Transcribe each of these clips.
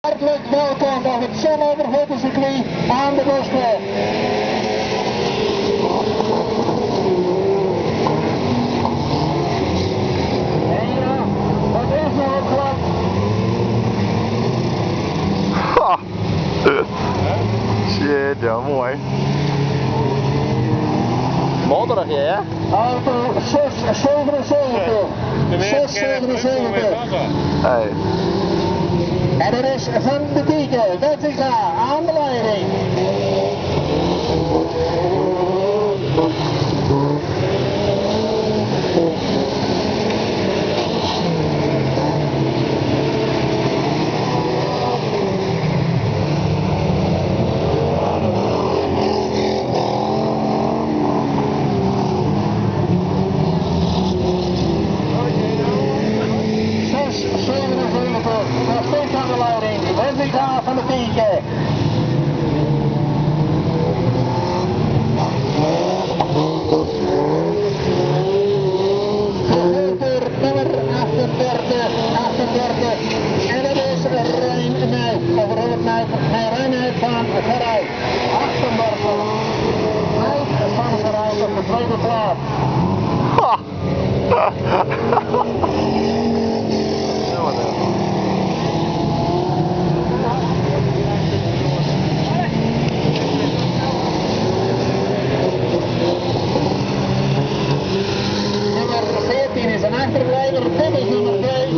Hartelijk welkom op het Zonneovergottencircuit aan de Bosweg. En ja, het is nog glad. Ha. Shit, ja, mooi. Modderig, hè? Auto 677. 677. Hey. En dat is van de Tieke, Wettinga, aan de leiding. Nog steeds aan de leiding, Wettinga van de Tieke. Gevolgd door nummer 38, 38. En dat is Rijn Nijf, of Robert Nijf, nee, Rijn Nijf van Gerij. 38. Nijf van Gerij op de tweede plaats. Ha. Zo wat dan. Nummer 14 is een achterblijver, dit is nummer 2.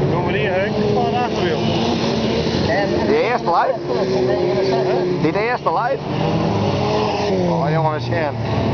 Nummer 1 Henk, van het achterwiel. En Die eerste lijn? 69. Die de eerste lijn? Oh jongen, we zien.